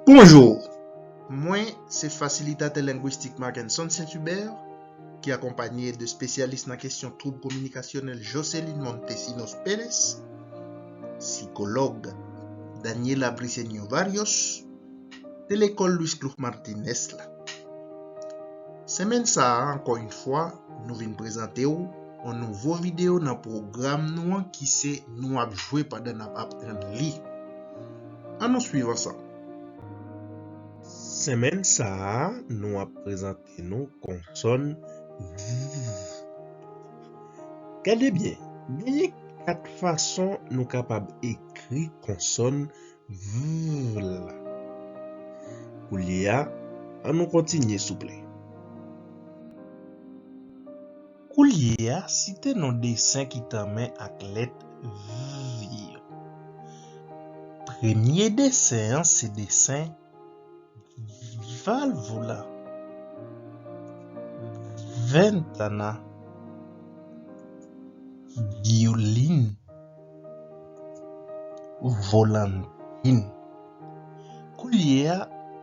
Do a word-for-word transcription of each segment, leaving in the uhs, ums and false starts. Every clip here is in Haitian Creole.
Bonjou! Mwen se fasilitatè lengwistik Markenson Saint Hubert, ki akonpaye de espesyalis nan kesyon twoub kominikasyonèl Jocelyn Montesinos Pérez, sikològ Daniela Briceño Barrios, de lekòl Luis Cloux Martinez la. Semèn sa a, ankò yon fwa, nou vin prezante w yon nouvo videyo nan pwogram nou an ki se Nou ap jwe pandan n ap aprann li. Ann nou swiv ansanm. Semèn sa a, nou ap prezante nou konsòn V. Gade byen, genyen kat fason nou kapab ekri konsòn V la. Koulye a, ann nou kontinye souple. Koulye a, site non desen ki tanmen ak lèt V yo. Premye desen an se desen valvula, ventana, violin, volantin. Koulye a,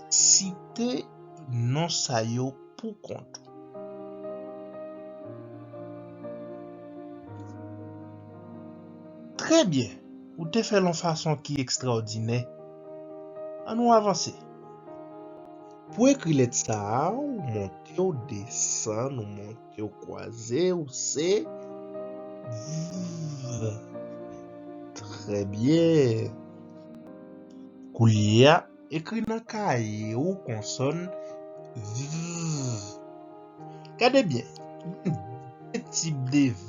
site non sa yo pou kont ou. Trè byen, ou te fè l yon fason ki ekstraòdinè. Ann nou avanse. Pou ekri lèt sa a, ou monte, ou desann, ou monte, ou kwaze, ou se V. Trè byen. Koulye a, ekri nan kaye ou konsòn V. Gade byen, gen de tip de V.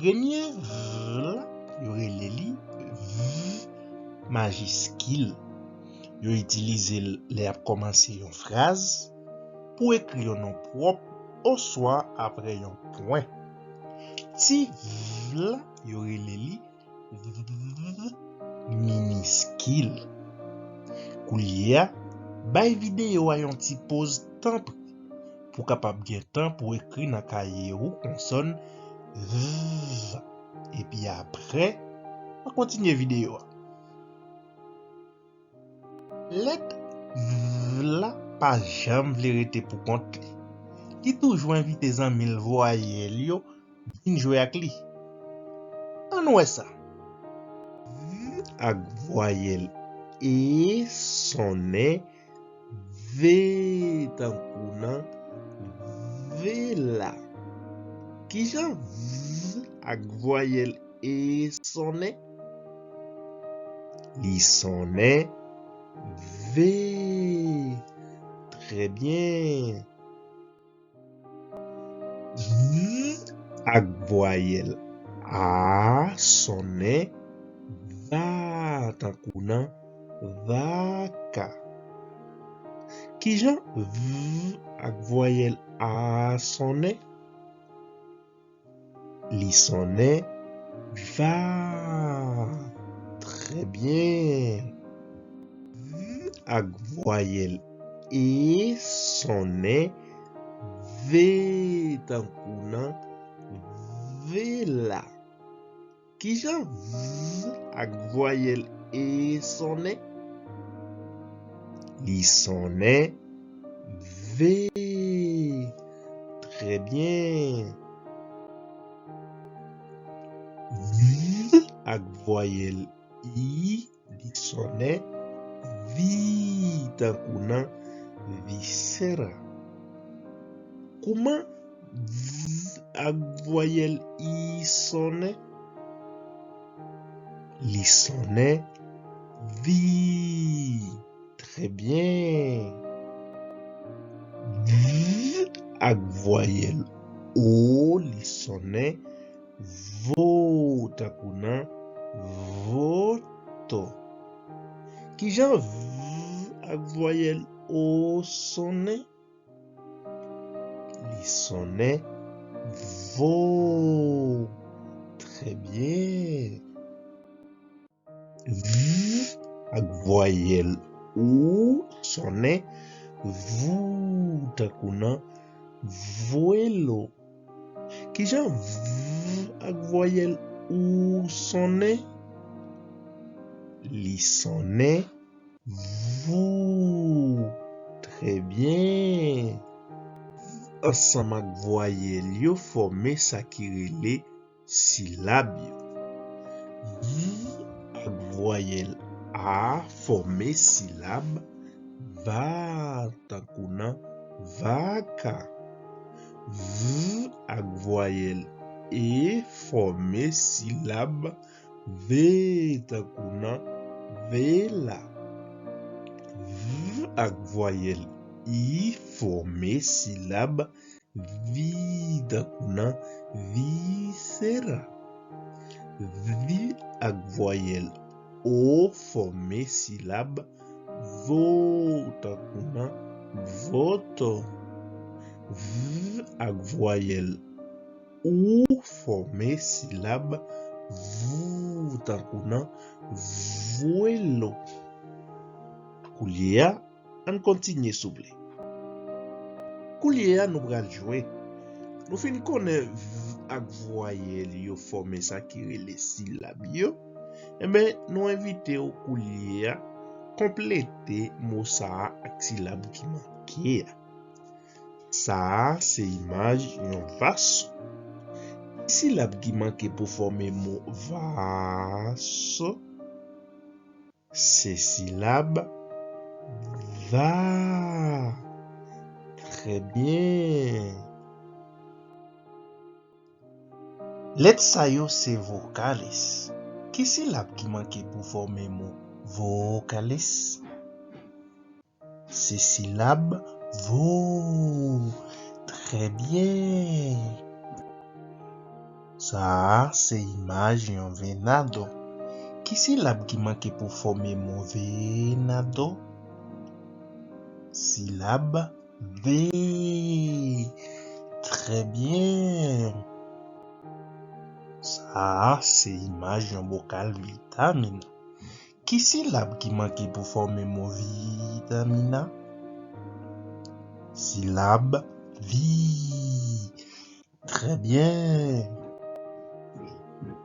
Premye V la, yo rele li V majiskil. Yo itilize l lè y ap kòmanse yon fraz, pou ekri yon non pwòp, oswa apre yon pwen. Ti V la, yo rele li V miniskil. Koulye a, bay videyo a yon ti poz tanpri, pou w kapab gen tan pou w ekri nan kaye ou konsòn V. Epi apre, ann kontinye videyo a. Lèt V la pa janm vle rete pou kont li. Li toujou envite zanmi l vwayèl yo vin jwe ak li. Ann wè sa. V ak vwayèl E sonnen V tankou nan vela. Kijan V ak vwayèl E sonnen? Li sonnen V. Trè byen. V ak vwayèl A sonnen va tankou nan vaka. Kijan V ak vwayèl A sonnen? Li sonnen va. Trè byen. V ak vwayèl E sonnen V tankou nan vela. Kijan V ak vwayèl E sonnen? Li sonnen V. Trè byen. V ak vwayèl I, li sonnen vi tankou nan visera. Kouman V ak vwayèl I sonnen? Li sonnen vi. Trè byen. V ak vwayèl O, li sonnen vo tankou nan voto. Kijan V ak vwayèl O sonnen? Li sonnen vo. Trè byen. V ak vwayèl O sonnen vou tankou nan vwelo. Kijan V ak vwayèl O sonnen? Li sonnen Vous. Trè byen. Ansanm ak vwayèl yo fòme sa ki rele silab yo. V ak vwayèl a fòme silab va, tankou nan vaka. V ak vwayèl e fòme silab ve, tankou nan vela. V ak vwayèl i fòme silab vi, tankou nan visera. V ak vwayèl o fòme silab vo, tankou nan voto. V ak vwayèl ou fòme silab vou, tankou nan vwelo. Koulye a, ann kontinye souple. Koulye a, nou pral jwe. Nou fin konnen v ak vwayèl yo fòme sa ki rele silab yo. Enben, nou envite w koulye a konplete mo sa a ak silab ki manke a. Sa a se imaj yon vaso. Ki silab ki manke pou fòme mo vaso? Se silab va. Trè byen. Lèt sa yo se vokalis. Ki silab ki manke pou fòme mo vokalis? Se silab vo. Trè byen. Sa a se imaj yon venado. Ki silab ki manke pou fòme mo venado? Silab ve. Trè byen. Sa a se imaj yon bokal vitamina. Ki silab ki manke pou fòme mo vitamina? Silab vi. Trè byen.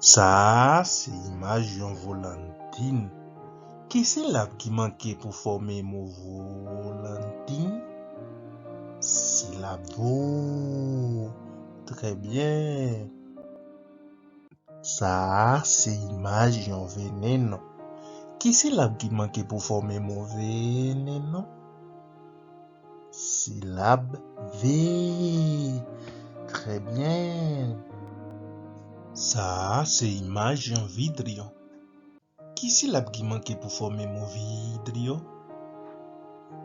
Sa a se imaj yon volantin. Ki silab ki manke pou fòme mo volantin? Silab vo. Trè byen. Sa a se imaj yon veneno. Ki silab ki manke pou fòme mo veneno? Silab ve. Trè byen. Sa a se imaj yon vidriyo. Ki silab ki manke pou fòme mo vidriyo?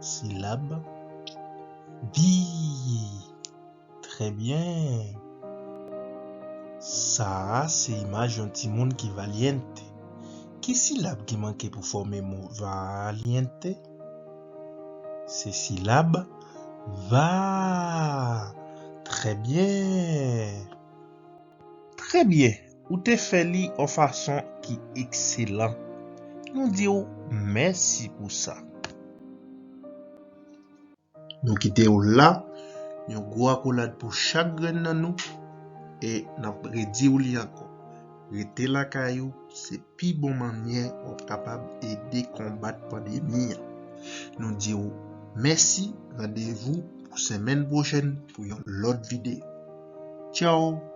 Silab vi. Trè byen. Sa a se imaj yon timoun ki valyente. Ki silab ki manke pou fòme mo valyente? Se silab va. Trè byen. Trè byen. Ou te fè li yon fason ki ekselan. Nou di w mèsi pou sa. Nou kite w la. Yon gwo akolad pou chak grenn nan nou. E n ap redi w li ankò. Rete lakay ou, se pi bon mannyè w ap kapab ede konbat pandemi an. Nou di w mèsi, randevou pou semèn pwochèn pou yon lòt videyo. Tchaw!